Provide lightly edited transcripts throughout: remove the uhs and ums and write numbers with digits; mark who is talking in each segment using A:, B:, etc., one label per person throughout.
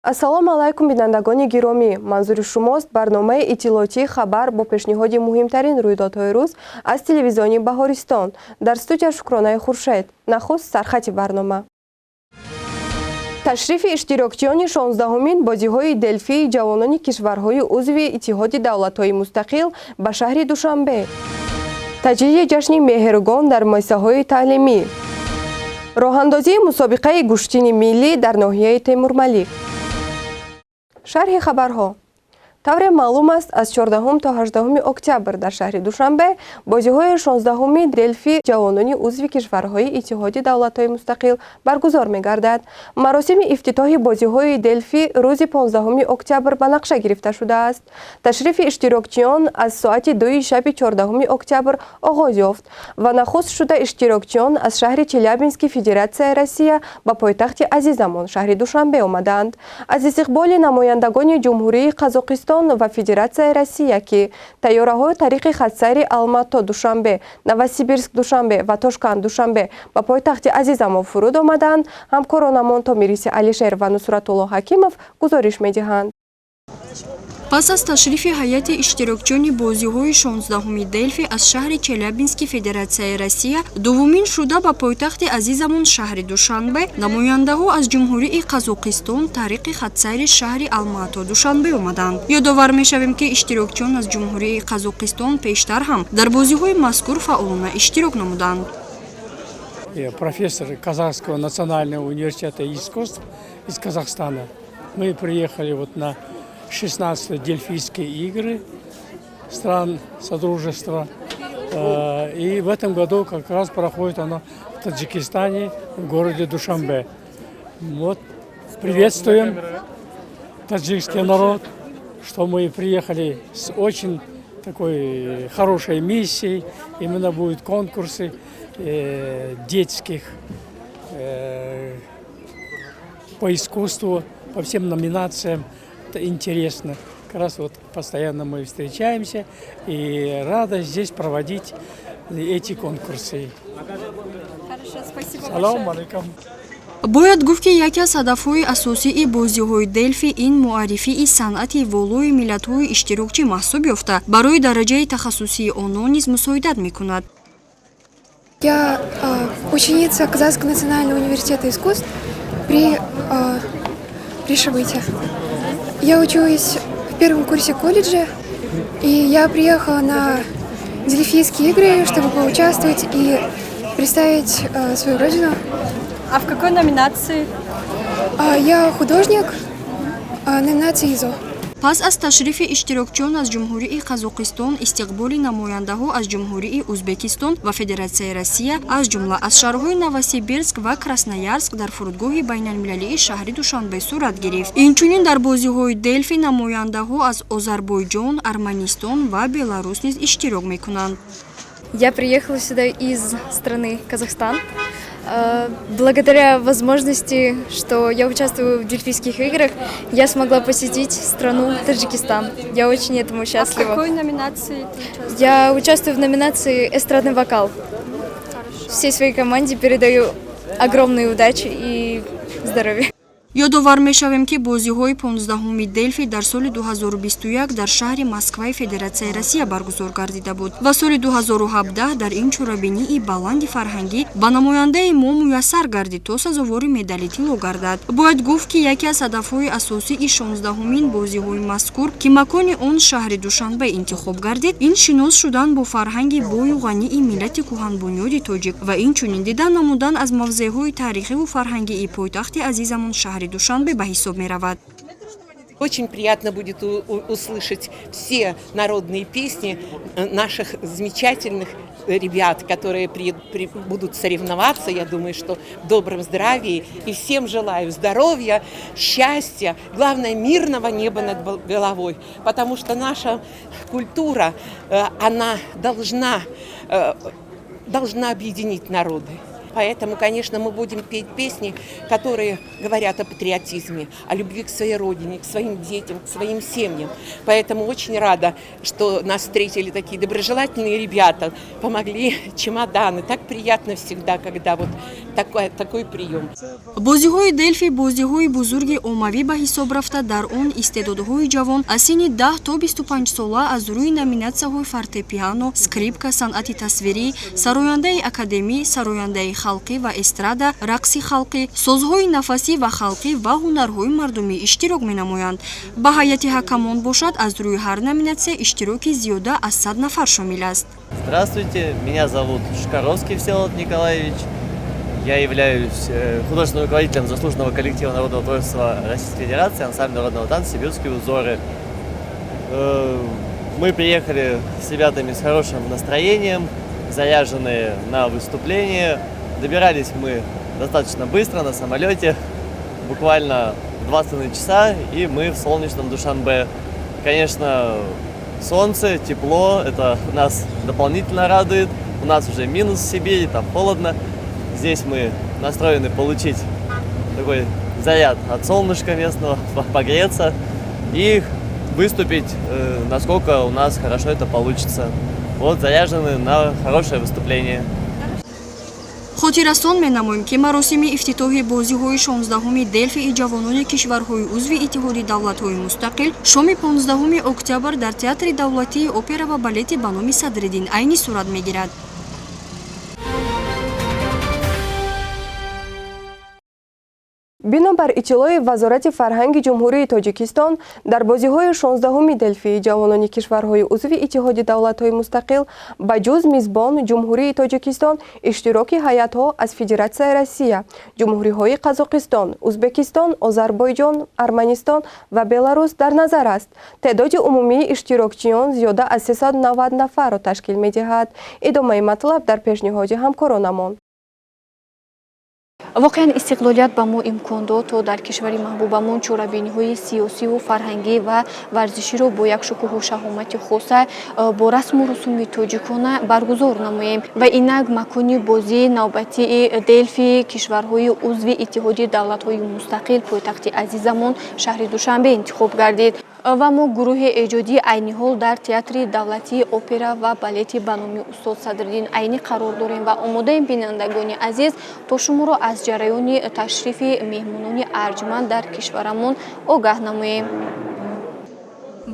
A: Ассалому алайкум, бинандагони гиромӣ! Манзури шумост барномаи иттилоотии «Хабар» бо пешниҳоди муҳимтарин рӯйдодҳои рӯз аз телевизиони «Баҳористон». Дар студия Шукронаи Хуршед. Нахуст сархати барнома. Ташрифи иштирокчиёни 16-ҳумин бозиҳои Делфии ҷавонони кишварҳои узви Иттиҳоди давлатҳои мустақил ба шаҳри Душанбе, таҷлили ҷашни Меҳргон дар муассисаҳои таълимӣ, роҳандозии мусобиқаи гӯштини миллӣ дар ноҳияи Темурмалик. Шарҳи хабарҳо. Тавре маълум аст, аз 14 то 18 октябр дар шаҳри Душанбе бозиҳои 16-ҳуми Делфи ҷавонони узви кишварҳои Иттиҳоди давлатҳои мустақил баргузор мегардад. Маросими ифтитоҳи бозиҳои Делфи рӯзи 15 октябр ба нақша гирифта шудааст. Ташрифи иштирокчиён аз соати 2-и шаби 14 октябр оғоз ёфт ва нахуст шуда иштирокчиён аз шаҳри Челябински Федератсияи Россия ба пойтахти азизамон, шаҳри Душанбе, омаданд. Аз истиқболи намояндагони Ҷумҳурии Қазоқистон ва Федератсияи Россия, ки тайёраҳои тариқи хатсайри Алмато Душанбе, Новосибирск Душанбе ва Тошканд Душанбе ба пойтахти азизамон фуруд омаданд, ҳамкоронамон Томириси Алишер ва Нусратулло Ҳакимов гузориш медиҳанд.
B: Пас аз ташрифи ҳайати иштирокчиёни бозиҳои 16-ҳуми Делфи аз шаҳри Челябински Федератсияи Россия, дуввумин шуда ба пойтахти азизамон, шаҳри Душанбе, намояндаҳо аз Ҷумҳурии Қазоқистон тариқи хатсайри шаҳри Алмато Душанбе омаданд. Ёдовар мешавем, ки иштирокчиён аз Ҷумҳурии Қазоқистон пештар ҳам дар бозиҳои мазкур фаъолона иштирок намуданд.
C: Я профессор Казахского национального университета искусств из Казахстана. Мы приехали вот на 16 Дельфийские игры стран Содружества. И в этом году как раз проходит оно в Таджикистане, в городе Душанбе. Вот, приветствуем таджикский народ, что мы приехали с очень такой хорошей миссией. Именно будут конкурсы детских по искусству, по всем номинациям. Это интересно. Как раз вот постоянно мы встречаемся, и рада здесь проводить эти конкурсы.
D: Хорошо, спасибо.
C: Салам алейкум.
B: Бояд гуфт, ки яке аз ҳадафҳои асосии бозиҳои Делфи ин муаррифии санъати волои миллатҳои иштирокчӣ маҳсуб ёфта, барои дараҷаи тахассусии онон низ мусоидат мекунад.
E: Я ученица Казахского национального университета искусств при Шабыте. Я учусь в первом курсе колледжа, и я приехала на Дельфийские игры, чтобы поучаствовать и представить свою родину.
D: А в какой номинации?
E: Я художник номинации ИЗО.
B: Пас аз ташрифи иштирокчиён аз Ҷумҳурии Қазоқистон, истиқболи намояндаҳо аз Ҷумҳурии Ӯзбекистон ва Федератсияи Россия, аз ҷумла аз шаҳрҳои Новосибирск ва Красноярск, дар фурудгоҳи байналмилалии шаҳри Душанбе сурат гирифт. Инчунин дар бозиҳои Делфи намояндаҳо аз Озарбойҷон, Арманистон ва Беларус низ иштирок мекунанд.
F: Я приехала сюда из страны Казахстан. Благодаря возможности, что я участвую в Дельфийских играх, я смогла посетить страну Таджикистан. Я очень этому
D: А в
F: счастлива.
D: Какой номинации ты участвуешь?
F: Я участвую в номинации «Эстрадный вокал». Всей своей команде передаю огромные удачи и здоровья.
B: Ёдовар мешавем, ки бозиҳои 15-ҳуми Делфи дар соли 2021 дар шаҳри Москваи Федератсияи Россия баргузор гардида буд ва соли 2017 дар ин чорабинии баланди фарҳангӣ ба намояндаи мо муяссар гардид, то сазовори медали тилло гардад. Бояд гуфт, ки яке аз ҳадафҳои асосии 16-ҳумин бозиҳои мазкур, ки макони он шаҳри Душанбе интихоб гардид, ин шинос шудан бо фарҳанги бою ғании миллати кӯҳанбунёди тоҷик ва инчунин дидан намудан аз мавзеъҳои таърихиву фарҳангии пойтахти азизамон, шаҳри Душанбе, ба ҳисоб меравад.
G: Очень приятно будет услышать все народные песни наших замечательных ребят, которые будут соревноваться, я думаю, что в добром здравии. И всем желаю здоровья, счастья, главное, мирного неба над головой, потому что наша культура, она должна объединить народы. Поэтому, конечно, мы будем петь песни, которые говорят о патриотизме, о любви к своей родине, к своим детям, к своим семьям. Поэтому очень рада, что нас встретили такие доброжелательные ребята, помогли чемоданы. Так приятно всегда, когда вот Такой прием.
B: Бозиҳои Делфи бозиҳои бузурги оммавӣ ба ҳисоб рафта, дар он истеъдодҳои ҷавон аз синни 10 то 25 сола аз рӯи номинатсияҳои фортепиано, скрипка, санъати тасвирӣ, сарояндаи академӣ, сарояндаи халқӣ ва эстрада, рақси халқӣ, созҳои нафасӣ ва халқӣ ва ҳунарҳои мардумӣ иштирок менамоянд. Ба ҳайати ҳакамон бошад, аз рӯи ҳар номинатсия иштироки зиёда аз 100 нафар шомил аст.
H: Здравствуйте, меня зовут Шкаровский Всеволод Николаевич. Я являюсь художественным руководителем заслуженного коллектива народного творчества Российской Федерации, ансамбля народного танца «Сибирские узоры». Мы приехали с ребятами с хорошим настроением, заряженные на выступление. Добирались мы достаточно быстро на самолете, буквально 2,5 часа, и мы в солнечном Душанбе. Конечно, солнце, тепло, это нас дополнительно радует. У нас уже минус в Сибири, там холодно. Здесь мы настроены получить такой заряд от солнышка местного, погреться и выступить, насколько у нас хорошо это получится. Вот, заряжены на хорошее выступление.
B: Хотиррасон менамоем, ки маросими ифтитоҳи бозиҳои 16-уми Делфии ҷавонони кишварҳои узви Иттиҳоди давлатҳои мустақил шоми 15 октябр дар Театри давлатии опера ва балети ба номи Садриддин Айнӣ сурат мегирад.
A: Бинобар иттилои Вазорати фарҳанги Ҷумҳурии Тоҷикистон, дар бозиҳои 16-уми Делфии ҷавонони кишварҳои узви Иттиҳоди давлатҳои мустақил ба ҷуз мизбон Ҷумҳурии Тоҷикистон иштироки ҳайатҳо аз Федератсияи Россия, Ҷумҳуриҳои Қазоқистон, Узбекистон, Озарбойҷон, Арманистон ва Беларус дар назар аст. Теъдоди умумии иштирокчиён зиёда аз 390 нафарро ташкил медиҳад. Идомаи матлаб дар пешниҳоди ҳамкоронамон.
I: Воқеан, истиқлолият ба мо имкон дод, то дар кишвари маҳбубамон чорабиниҳои сиёсиву фарҳангӣ ва варзиширо бо як шукӯҳу шаҳомати хоса, бо расму русуми тоҷикона баргузор намоем. Ва инак макони бозии навбатии Делфи кишварҳои узви Иттиҳоди давлатҳои мустақил, пойтахти азизамон, шаҳри Душанбе интихоб гардид. Ва мо, гурӯҳи эҷодӣ, айни ҳол дар Театри давлатии опера ва балети ба номи устод Садриддин Айнӣ қарор дорем ва омодаем, бинандагони азиз, то шуморо аз ҷараёни ташрифи меҳмонони арҷманд дар кишварамон огаҳ намоем.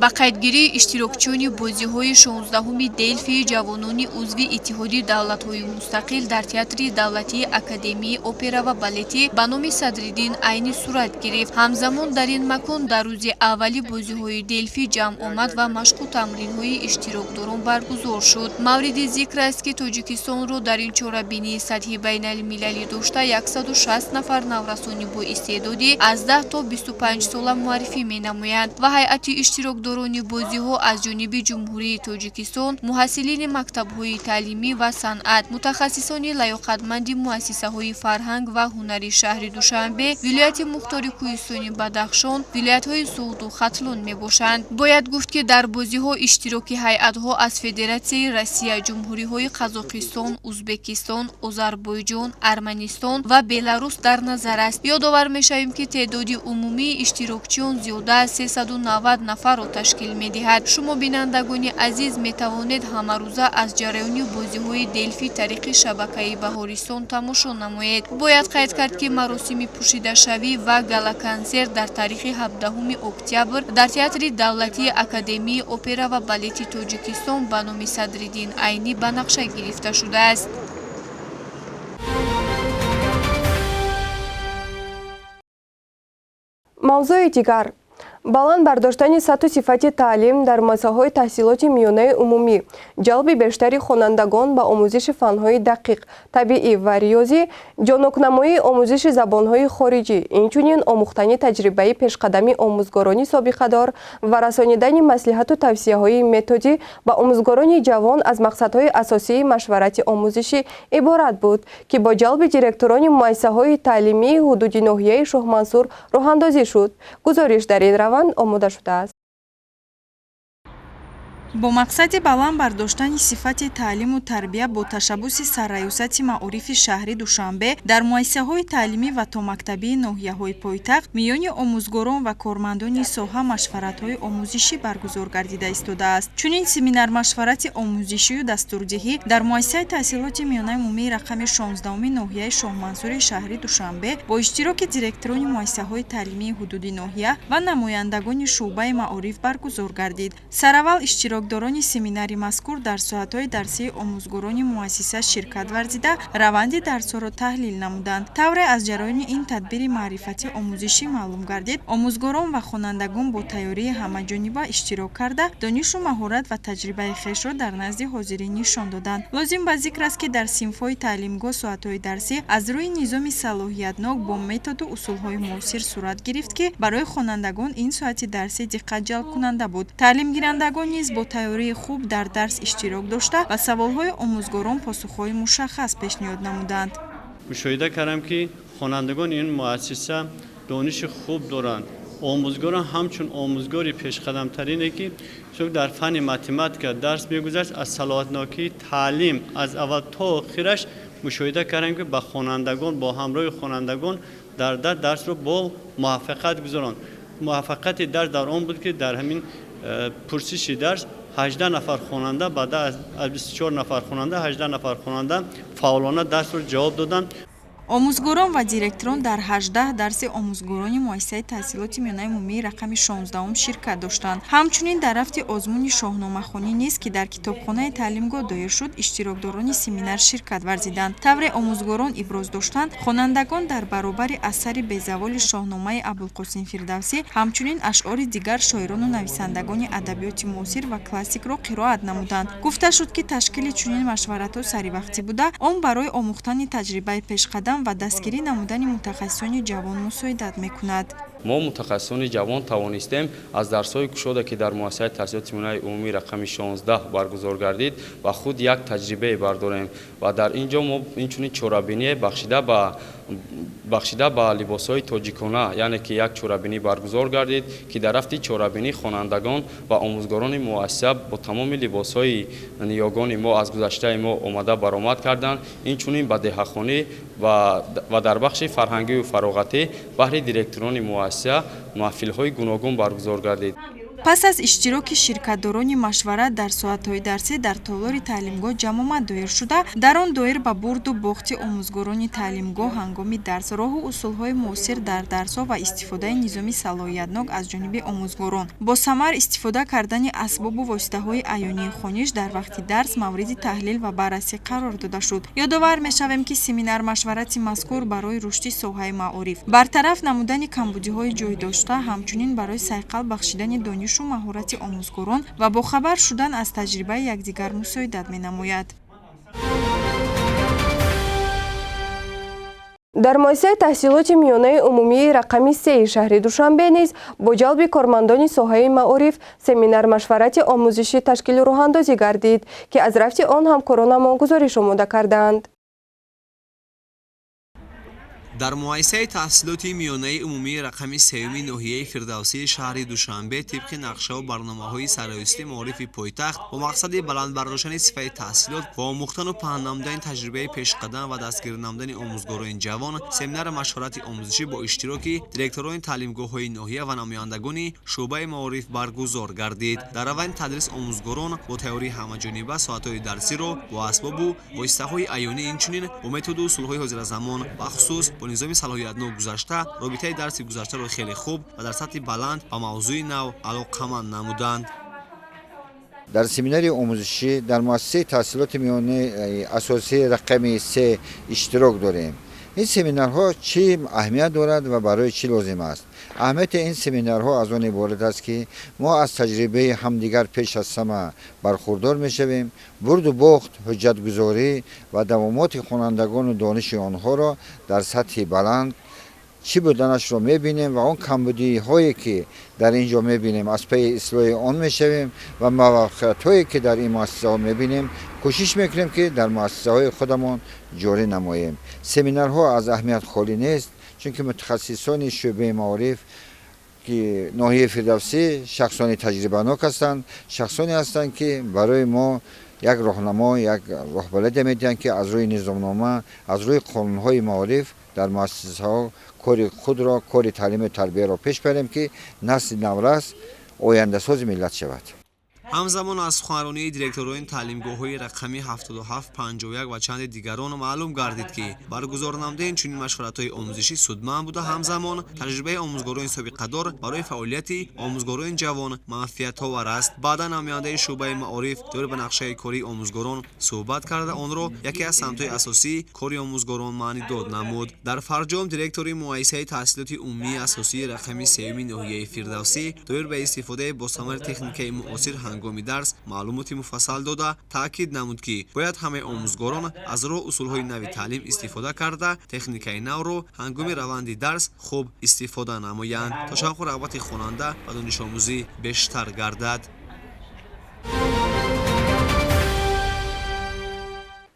J: Ба қайдгирии иштирокчиёни бозиҳои 16-уми Делфии ҷавонони узви Иттиҳоди давлатҳои мустақил дар Театри давлатии академии опера ва балети ба номи Садриддин Айнӣ сурат гирифт. Ҳамзамон дар ин макон дар рӯзи аввали бозиҳои Делфӣ ҷамъомад ва машқу тамринҳои иштирокдорон баргузор шуд. Мавриди зикр аст, ки Тоҷикистонро дар ин чорабинии сатҳи байналмилалӣ дошта 160 нафар наврасони боистеъдодӣ аз 10 то 25 сола муаррифӣ менамоянд ва ҳайати иштирокдорони бозиҳо аз ҷониби Ҷумҳурии Тоҷикистон муҳассилини мактабҳои таълимӣ ва санъат, мутахассисони лаёқатманди муассисаҳои фарҳанг ва ҳунари шаҳри Душанбе, вилояти мухтори Кӯҳистони Бадахшон, вилоятҳои Суғду Хатлон мебошанд. Бояд гуфт, ки дар бозиҳо иштироки ҳайатҳо аз Федератсияи Россия, Ҷумҳуриҳои Қазоқистон, Узбекистон, Озарбойҷон, Арманистон ва Беларус дар назар аст. Ёдовар мешавем, ки теъдоди умумии иштирокчиён зиёда аз 390 нафарро ташкил медиҳад. Шумо, бинандагони азиз, метавонед ҳамарӯза аз ҷараёни бозиҳои Делфи тариқи шабакаи Баҳористон тамошо намоед. Бояд қайд кард, ки маросими пӯшидашавӣ ва галаконсерт дар таърихи 17 октябр дар Театри давлатии академии опера ва балети Тоҷикистон ба номи Садриддин Айнӣ ба нақша гирифта шудааст.
A: Мавзӯи дигар: баланд бардоштани сатҳу сифати таълим дар муассисаҳои таҳсилоти миёнаи умумӣ, ҷалби бештари хонандагон ба омӯзиши фанҳои дақиқ, табиӣ ва риёзӣ, ҷонокнамоии омӯзиши забонҳои хориҷӣ, инчунин омӯхтани таҷрибаи пешқадами омӯзгорони собиқадор ва расонидани маслиҳату тавсияҳои методӣ ба омӯзгорони ҷавон аз мақсадҳои асосии машварати омӯзишӣ иборат буд, ки бо ҷалби директорони муассисаҳои таълимии ҳудуди ноҳияи Шоҳмансур роҳандозӣ шуд. Гузориш дар ин раванд омода шудааст.
K: Бо мақсади баланд бардоштани сифати таълиму тарбия бо ташаббуси Сарраёсати маорифи шаҳри Душанбе дар муассисаҳои таълимӣ ва томактабии ноҳияҳои пойтахт миёни омӯзгорон ва кормандони соҳа машваратҳои омӯзишӣ баргузор гардида истодааст. Чунин семинар-машварати омӯзишию дастурдиҳӣ дар муассисаи таҳсилоти миёнаи умумии рақами 16-уми ноҳияи Шоҳмансури шаҳри Душанбе бо иштироки директорони муассисаҳои таълимии ҳудуди ноҳия ва намояндагони шӯъбаи маориф баргузор гардид. Сараввал иштирокдорони семинари мазкур дар соатҳои дарсии омӯзгорони муассиса ширкат варзида, раванди дарсҳоро таҳлил намуданд. Тавре аз ҷараёни ин тадбири маърифатӣ омӯзишӣ маълум гардид, омӯзгорон ва хонандагон бо тайёрии ҳамаҷониба иштирок карда, донишу маҳорат ва таҷрибаи хешро дар назди ҳозирин нишон доданд. Лозим ба зикр аст, ки дар синфҳои таълимгоҳ соатҳои дарсӣ аз рӯи низоми салоҳиятнок бо методу усулҳои муосир сурат гирифт, ки барои хонандагон ин соати дарсӣ диққатҷалбкунанда буд. Таълимгирандагон низ бо тайёрии хуб дар дарс иштирок дошта ва саволҳои омӯзгорон посухҳои мушаххас пешниҳод намуданд.
L: Мушоҳида кардам, ки хонандагони ин муассиса дониши хуб доранд. Омӯзгорон ҳамчун омӯзгори пешқадамтарине, ки дар фанни математика дарс мегузашт, аз салоҳиятнокии таълим аз аввал то охираш мушоҳида кардам, ки ба хонандагон бо ҳамроҳи хонандагон дар дарсро бо муваффақият гузаронд. Муваффақияти дарс дар он буд, ки дар ҳамин пурсиши дарс 18 нафар хонанда, баъд аз 24 нафар хонанда 18 нафар хонанда фаъолона дарсро ҷавоб доданд.
K: Омӯзгорон ва директорон дар 18 дарси омӯзгорони муассисаи таҳсилоти миёнаи умумии рақами 16-ум ширкат доштанд. Ҳамчунин дар рафти озмуни шоҳномахонӣ низ, ки дар китобхонаи таълимгоҳ доир шуд, иштирокдорони семинар ширкат варзиданд. Тавре омӯзгорон иброз доштанд, хонандагон дар баробари асари безаволи шоҳномаи Абулқосим Фирдавсӣ ҳамчунин ашъори дигар шоирону нависандагони адабиёти муосир ва классикро қироат намуданд. Гуфта шуд, ки ташкили чунин машваратҳо саривақтӣ буда, он барои омӯхтани таҷрибаи пешқадам ва дастгирӣ намудани мутахассисони ҷавон мусоидат мекунад.
M: Мо мутахассисони ҷавон тавонистем аз дарсҳои кушода, ки дар муассисаи таҳсилоти миёнаи умумии рақами 16 баргузор гардид, ба худ як таҷрибае бардорем ва дар ин ҷо мо инчунин чорабиние бахшида ба либосҳои тоҷикона, яъне ки як чорабинӣ баргузор гардид, ки дар рафти чорабинӣ хонандагон ва омӯзгорони муассиса бо тамоми либосҳои ниёгони мо аз гузаштаи мо омада баромад карданд. Инчунин ба деҳахонӣ ва дар бахши фарҳангию фароғатӣ баҳри директорони муассиса маҳфилҳои гуногун баргузор гардид.
K: Пас аз иштироки ширкатдорони машварат дар соатҳои дарсӣ дар толори таълимгоҳ ҷамъомад доир шуда, дар он доир ба бурду бохти омӯзгорони таълимгоҳ ҳангоми дарс, роҳу усулҳои муосир дар дарсҳо ва истифодаи низоми салоҳиятнок аз ҷониби омӯзгорон, бо самар истифода кардани асбобу воситаҳои аёнии хониш дар вақти дарс мавриди таҳлил ва баррасӣ қарор дода шуд. Ёдовар мешавем, ки семинар-машварати мазкур барои рушди соҳаи маориф, бартараф намудани камбудиҳои ҷойдошта, ҳамчунин барои сайқал бахшидани донишу маҳорати омӯзгорон ва бохабар шудан аз таҷрибаи якдигар мусоидат менамояд.
A: Дар муассисаи таҳсилоти миёнаи умумии рақами 3 шаҳри Душанбе низ бо ҷалби кормандони соҳаи маориф семинар-машварати омӯзишӣ ташкилу роҳандозӣ гардид, ки аз рафти он ҳамкоронамон гузориш омода кардаанд.
N: Дар муассисаи таҳсилоти миёнаи умумии рақами 3-юми ноҳияи Фирдавсии шаҳри Душанбе тибқи нақшаву барномаҳои Сарраёсати маорифи пойтахт бо мақсади баланд бардоштани сифати таҳсилот ва омӯхтану паҳн намудани таҷрибаи пешқадам ва дастгирӣ намудани омӯзгорони ҷавон семинари машварати омӯзишӣ бо иштироки директорони таълимгоҳҳои ноҳия ва намояндагони шӯъбаи маориф баргузор гардид. Дар раванди тадрис омӯзгорон бо тайёрии ҳамаҷониба соатҳои дарсиро бо асбобу воситаҳои аёнӣ, инчунин бо методу усулҳои ҳозиразамон, бахусус бо низоми салоҳиятнок гузашта, робитаи дарси гузаштаро хеле хуб ва дар сатҳи баланд ба мавзӯи нав алоқаманд намуданд.
O: Дар семинари омӯзишӣ дар муассисаи таҳсилоти миёнаи асосии рақами 3 иштирок дорем. Ин семинарҳо чӣ аҳамият дорад ва барои чӣ лозим аст? Аҳамияти ин семинарҳо аз он иборат аст, ки мо аз таҷрибаи ҳамдигар пеш аз ҳама бархурдор мешавем, бурду бохт, ҳуҷҷатгузорӣ ва давомоти хонандагону дониши онҳоро дар сатҳи баланд чӣ буданашро мебинем ва он камбудиҳое, ки дар ин ҷо мебинем, аз пайи ислоҳи он мешавем ва муваффақиятҳое, ки дар ин муассисаҳо мебинем, кӯшиш мекунем, ки дар муассисаҳои худамон ҷорӣ намоем. Семинарҳо аз аҳамият холӣ нест, чунки мутахассисони шӯъбаи маориф Ки ноҳияи Фирдавсӣ шахсони таҷрибанок ҳастанд, шахсоне ҳастанд, ки барои мо як роҳнамо, як роҳбаладе медиҳанд, ки аз рӯи низомнома, аз рӯи қонунҳои маориф дар муассисаҳо кори худро, кори таълиму тарбияро пеш барем, ки насли наврас ояндасози миллат шавад.
N: Ҳамзамон аз суханронии директорони таълимгоҳҳои рақами 77, 51 ва чанде дигарон маълум гардид, ки баргузор намудани чунин машваратҳои омӯзишӣ судманд буда, ҳамзамон таҷрибаи омӯзгорони собиқадор барои фаъолияти омӯзгорони ҷавон манфиатовар аст. Баъдан намояндаи шӯъбаи маориф доир ба нақшаи кории омӯзгорон суҳбат карда, онро яке аз самтҳои асосии кори омӯзгорон маънидод намуд. Дар фарҷом директори муассисаи таҳсилоти умумии асосии рақами сеюми ноҳияи Фирдавсӣ доир ба истифодаи босамари техникаи муосир ҳангоми дарс маълумоти муфассал дода, таъкид намуд, ки бояд ҳамаи омӯзгорон аз роҳ усулҳои нави таълим истифода карда, техникаи навро ҳангоми раванди дарс хуб истифода намоянд, то шавқу рағбати хонанда ба донишомӯзӣ бештар гардад.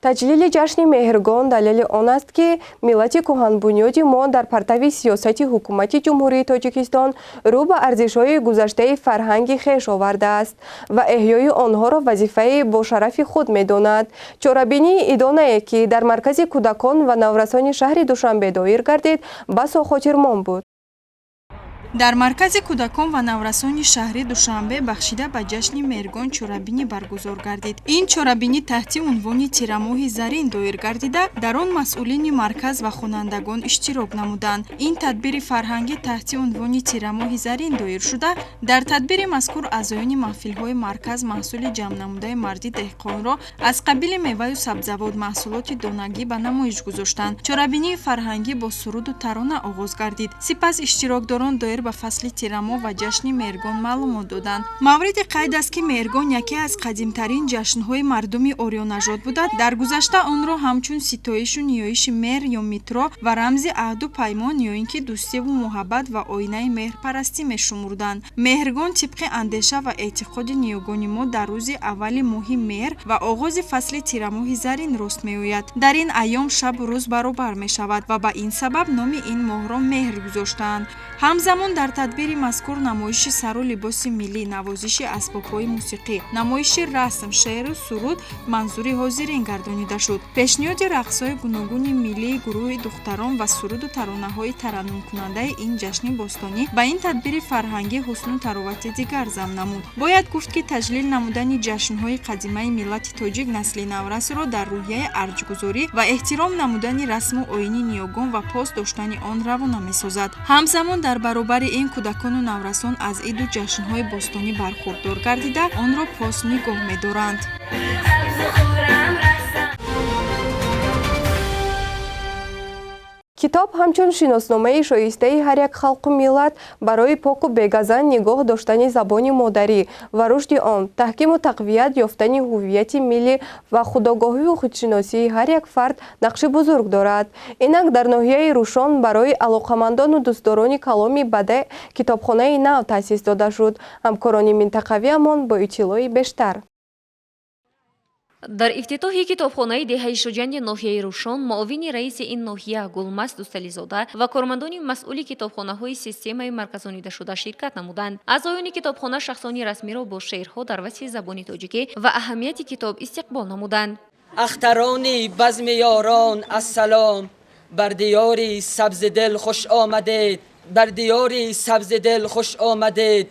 A: Таҷлили ҷашни Меҳргон далели он аст, ки миллати кӯҳанбунёди мо дар партави сиёсати ҳукумати Ҷумҳурии Тоҷикистон рӯ ба арзишҳои гузаштаи фарҳанги хеш овардааст ва эҳёи онҳоро вазифаи бошарафи худ медонад. Чорабинии идонае, ки дар маркази кӯдакон ва наврасони шаҳри Душанбе доир гардид, басо хотирмон буд.
K: Дар маркази кӯдакон ва наврасони шаҳри Душанбе бахшида ба ҷашни Меҳргон чорабинӣ баргузор гардид. Ин чорабинӣ таҳти унвони Тирамоҳи зарин доир гардида, дар он масъулини марказ ва хонандагон иштирок намуданд. Ин тадбири фарҳангӣ таҳти унвони Тирамоҳи зарин доир шуда, дар тадбири мазкур аъзоёни маҳфилҳои марказ маҳсули ҷамънамудаи марди деҳқонро аз қабили меваю сабзавот, маҳсулоти донагӣ ба намоиш гузоштанд. Чорабинии фарҳангӣ бо суруду тарона оғоз гардид. Сипас иштирокдорон доир ба фасли тирамо ва ҷашни Меҳргон маълумот доданд. Мавриди қайд аст, ки Меҳргон яке аз қадимтарин ҷашнҳои мардуми ориёнажод буда, дар гузашта онро ҳамчун ситоишу ниёиши меҳр ё митро ва рамзи аҳду паймон ё ин ки дӯстиву муҳаббат ва оинаи меҳрпарастӣ мешумурданд. Меҳргон тибқи андеша ва эътиқоди ниёгони мо дар рӯзи аввали моҳи меҳр ва оғози фасли тирамоҳи зарин рост меояд. Дар ин айём шабу рӯз баробар мешавад ва ба ин сабаб номи ин моҳро меҳр гузоштаанд. Ҳамзамон дар тадбири мазкур намоиши сару либоси миллӣ, навозиши асбобҳои мусиқӣ, намоиши расм, шеъру суруд манзури ҳозирин гардонида шуд. Пешниҳоди рақсҳои гуногуни миллии гурӯҳи духтарон ва суруду таронаҳои тараннумкунандаи ин ҷашни бостонӣ ба ин тадбири фарҳангӣ ҳусну таровати дигар зам намуд. Бояд гуфт, ки таҷлил намудани ҷашнҳои қадимаи миллати тоҷик насли наврасро дар рӯҳияи арҷгузорӣ ва эҳтиром намудани расму оини ниёгон ва пос доштани он равона месозад. Ҳамзамон дар баробари ин кӯдакону наврасон аз иду ҷашнҳои бостонӣ бархурдор гардида, онро пос нигоҳ медоранд.
A: Китоб ҳамчун шиносномаи шоистаи ҳар як халқу миллат барои поку бегазан нигоҳ доштани забони модарӣ ва рушди он, таҳкиму тақвият ёфтани ҳуввияти миллӣ ва худогоҳиву худшиносии ҳар як фард нақши бузург дорад. Инак дар ноҳияи Рӯшон барои алоқамандону дӯстдорони каломи бадеъ китобхонаи нав таъсис дода шуд. Ҳамкорони минтақавиамон бо иттилои бештар.
P: Дар ифтитоҳи китобхонаи деҳаи Шуҷанди ноҳияи Рӯшон муовини раиси ин ноҳия Гулмаст Дӯстализода ва кормандони масъули китобхонаҳои системаи марказонидашуда ширкат намуданд. Аъзоёни китобхона шахсони расмиро бо шеърҳо дар васфи забони тоҷикӣ ва аҳамияти китоб истиқбол намуданд.
Q: Ахтарони базми ёрон, ассалом, бар диёри сабзи дил хуш омадед, бар диёри сабзи дил хуш омадед,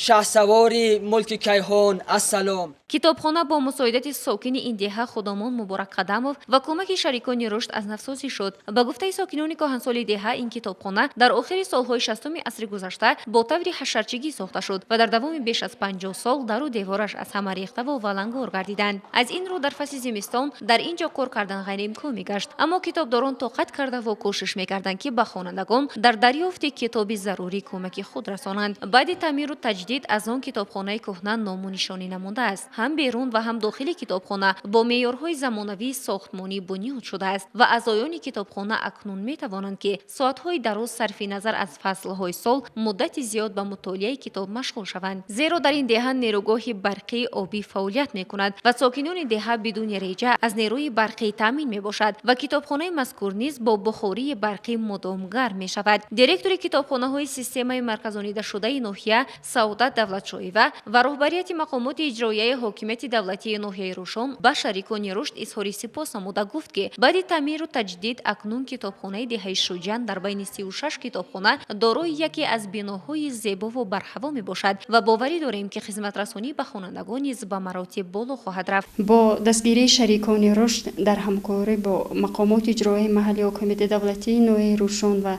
Q: шаҳсавори мулки кайҳон, ассалом.
P: Китобхона бо мусоидати сокини ин деҳа Худомон Муборак Қадамов ва кӯмаки шарикони рушд аз навсозӣ шуд. Ба гуфтаи сокинони кӯҳансоли деҳа, ин китобхона дар охири солҳои 60-уми асри гузашта бо таври ҳашарчигӣ сохта шуд ва дар давоми беш аз 50 сол дару девораш аз ҳама рехтаву валангор гардиданд. Аз ин рӯ дар фасли зимистон дар ин ҷо кор кардан ғайриимкон мегашт, аммо китобдорон тоқат кардаву кӯшиш мекарданд, ки ба хонандагон дар дарёфти китоби зарурӣ кӯмаки худ расонанд. Баъди таъмиру таҷдид аз он китобхонаи кӯҳна ному нишонӣ намондааст. ҳам берун ва ҳам дохили китобхона бо меъёрҳои замонавии сохтмонӣ бунёд шудааст ва аъзоёни китобхона акнун метавонанд, ки соатҳои дароз сарфи назар аз фаслҳои сол муддати зиёд ба мутолиаи китоб машғул шаванд. Зеро дар ин деҳа нерӯгоҳи барқии обӣ фаъолият мекунад ва сокинони деҳа бидуни реҷа аз нерӯи барқӣ таъмин мебошад ва китобхонаи мазкур низ бо бухории барқӣ мудом гарм мешавад. Директори китобхонаҳои системаи марказонидашудаи ноҳия Саодат Давлатшоева ва роҳбарияти мақомоти иҷроияи ҳокимияти давлатии ноҳияи Рӯшон ба шарикони рушд изҳори сипос намуда гуфт, ки баъди таъмиру таҷдид акнун китобхонаи деҳаи Шуҷан дар байни 36 китобхона дорои яке аз биноҳои зебову барҳаво мебошад ва боварӣ дорем, ки хизматрасонӣ ба хонандагон низ ба маротиб боло хоҳад рафт.
R: Бо дастгирии шарикони рушд дар ҳамкорӣ бо мақомоти иҷроияи маҳаллии ҳокимияти давлатии ноҳияи Рӯшон ва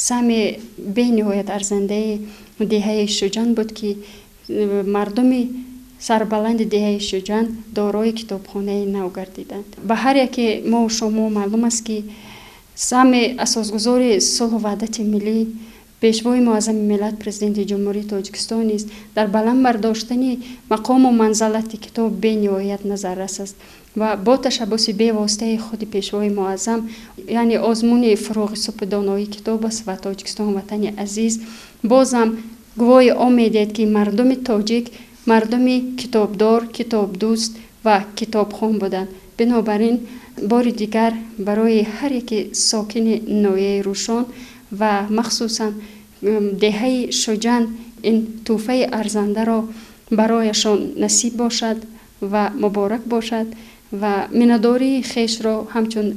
R: саҳми бениҳоят арзандаи деҳаи Шуҷан буд, ки мардуми сарбаланди деҳаи Шуҷан дорои китобхонаи нав гардиданд. Ба ҳар яке мо шумо маълум аст, ки саҳми асосгузори сулҳу ваҳдати миллӣ, Пешвои муаззами миллат, Президенти Ҷумҳурии Тоҷикистон низ дар баланд бардоштани мақому манзалати китоб бениҳоят назаррас аст ва бо ташаббуси бевоситаи худи Пешвои муаззам, яъне озмуни фурӯғи субҳи доноии китоб аст ва Тоҷикистон ватани азиз бозам гувоҳи он медиҳад, ки мардуми тоҷик мардуми китобдор, китобдӯст ва китобхон буданд. Бинобар ин бори дигар барои ҳар яке сокини ноҳияи Рӯшон ва махсусан деҳаи Шуҷан ин тӯҳфаи арзандаро барояшон насиб бошад ва муборак бошад ва миннатдории хешро ҳамчун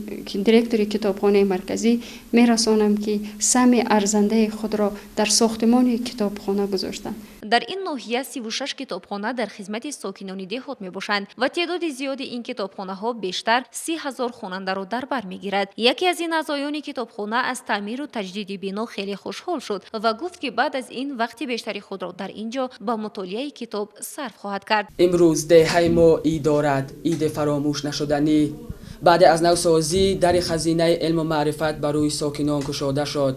R: директори китобхонаи марказӣ мерасонам, ки саҳми арзандаи худро дар сохтмони китобхона гузоштанд.
P: Дар ин ноҳия 36 китобхона дар хизмати сокинони деҳот мебошанд ва теъдоди зиёди ин китобхонаҳо бештар 30 000 хонандаро дар бар мегирад. Яке аз ин аъзоёни китобхона аз таъмиру таҷдиди бино хеле хушҳол шуд ва гуфт, ки баъд аз ин вақти бештари худро дар ин ҷо ба мутолиаи китоб сарф хоҳад кард.
Q: Имрӯз деҳаи мо ид дорад, иди фаромӯш нашуданӣ. Баъде аз навсозӣ дари хазинаи илму маърифат ба рӯи сокинон кушода шуд.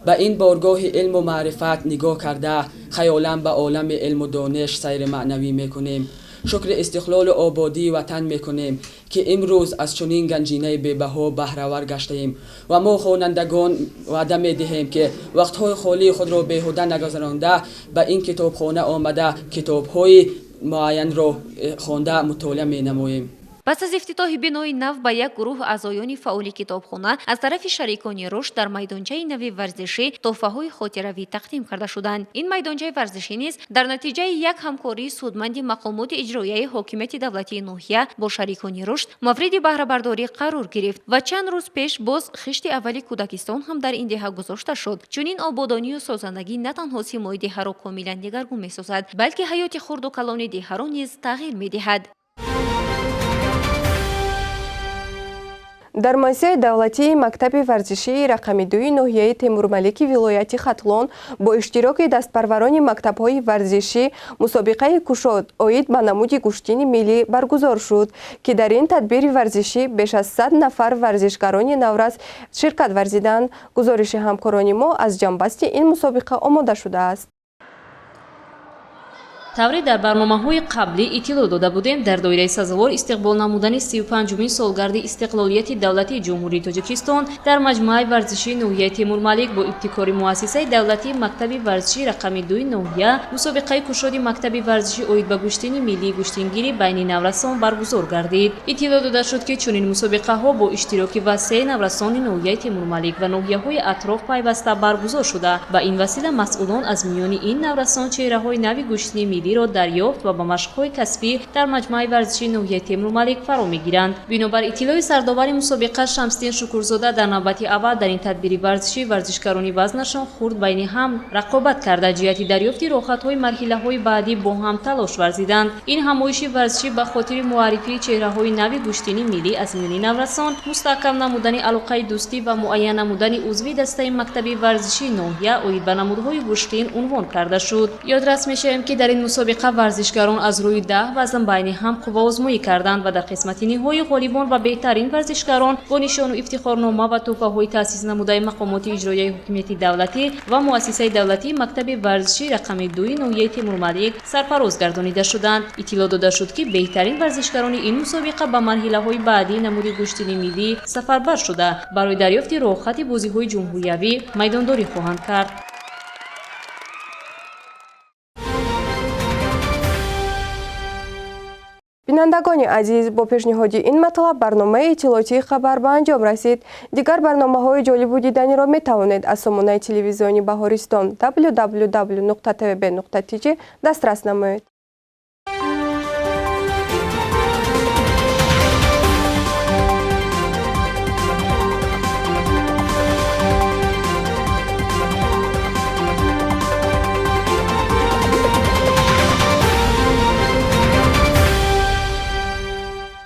Q: Ба ин боргоҳи илму маърифат нигоҳ карда, хаёлан ба олами илму дониш сайри маънавӣ мекунем. Шукри истиқлолу ободии ватан мекунем, ки имрӯз аз чунин ганҷинаи бебаҳо баҳравар гаштаем ва мо хонандагон ваъда медиҳем, ки вақтҳои холии худро беҳуда нагузаронда, ба ин китобхона омада, китобҳои муайянро хонда, мутолиа менамоем.
P: Пас аз ифтитоҳи бинои нав ба як гурӯҳ аъзоёни фаъоли китобхона аз тарафи шарикони рушд дар майдончаи нави варзишӣ тӯҳфаҳои хотиравӣ тақдим карда шуданд. Ин майдончаи варзишӣ низ дар натиҷаи як ҳамкории судманди мақомоти иҷроияи ҳокимияти давлатии ноҳия бо шарикони рушд мавриди баҳрабардорӣ қарор гирифт ва чанд рӯз пеш боз хишти аввали кӯдакистон ҳам дар ин деҳа гузошта шуд. Чунин ободонию созандагӣ на танҳо симои деҳаро комилан дигаргун месозад, балки ҳаёти хурду калони деҳаро низ тағйир медиҳад.
A: Дар муассисаи давлатии мактаби варзишии рақами 2-и ноҳияи Темурмалики вилояти Хатлон бо иштироки дастпарварони мактабҳои варзишӣ мусобиқаи кушод оид ба намуди гӯштини миллӣ баргузор шуд, ки дар ин тадбири варзишӣ беш аз 100 нафар варзишгарони наврас ширкат варзиданд. Гузориши ҳамкорони мо аз ҷамъбасти ин мусобиқа омода шудааст.
S: Тавре дар барномаҳои қаблӣ иттилоъ дода будем, дар доираи сазовор истиқбол намудани 35-умин солгарди истиқлолияти давлатии Ҷумҳурии Тоҷикистон дар маҷмӯаи варзишии ноҳияи Темурмалик бо ибтикори муассисаи давлатии мактаби варзишии рақами 2-и ноҳия мусобиқаи кушоди мактаби варзишӣ оид ба гӯштини миллии гӯштингирӣ байни наврасон баргузор гардид. Иттилоъ дода шуд, ки чунин мусобиқаҳо бо иштироки васеи наврасони ноҳияи Темурмалик ва ноҳияҳои атроф пайваста баргузор шуда, ба ин васила масъулон аз миёни ин наврасон чеҳраҳои нави гӯштини миллиро дарёфт ва ба машқҳои касбӣ дар маҷмӯаи варзишии ноҳияи Темурмалик фаро мегиранд. Бинобар иттилои сардовари мусобиқа Шамсиддин Шукурзода, дар навбати аввал дар ин тадбири варзишӣ варзишгарони вазнашон хурд байни ҳам рақобат карда, ҷиҳати дарёфти роҳхатҳои марҳилаҳои баъдӣ бо ҳам талош варзиданд. Ин ҳамоиши варзишӣ ба хотири муаррифии чеҳраҳои нави гӯштини миллӣ аз миёни наврасон, мустаҳкам намудани алоқаи дӯстӣ ва муайян намудани узви дастаи мактаби варзишии ноҳия оид ба намудҳои гӯштин унвон карда шуд. Ёдрас мешавем, ки дар ин мусобиқа варзишгарон аз рӯи 10 вазн байни ҳам қувваозмоӣ карданд ва дар қисмати ниҳоӣ ғолибон ва беҳтарин варзишгарон бо нишону ифтихорнома ва тӯҳфаҳои таъсис намудаи мақомоти иҷроияи ҳукумати давлатӣ ва муассисаи давлатии мактаби варзишӣ рақами 2 ноҳияи Темурмалик сарфароз гардонида шуданд. Иттилоъ дода шуд, ки беҳтарин варзишгарони ин мусобиқа ба марҳилаҳои баъдии намуди гӯштини миллӣ сафарбар шуда, барои дарёфти роҳхати бозиҳои ҷумҳуриявӣ майдондорӣ хоҳанд кард.
A: Бинандагони азиз, бо пешниҳоди ин матлаб барномаи иттилоотии хабар ба анҷом расид. Дигар барномаҳои ҷолибу диданиро метавонед аз сомонаи телевизиони Баҳористон www.tvb.tj дастрас намоед.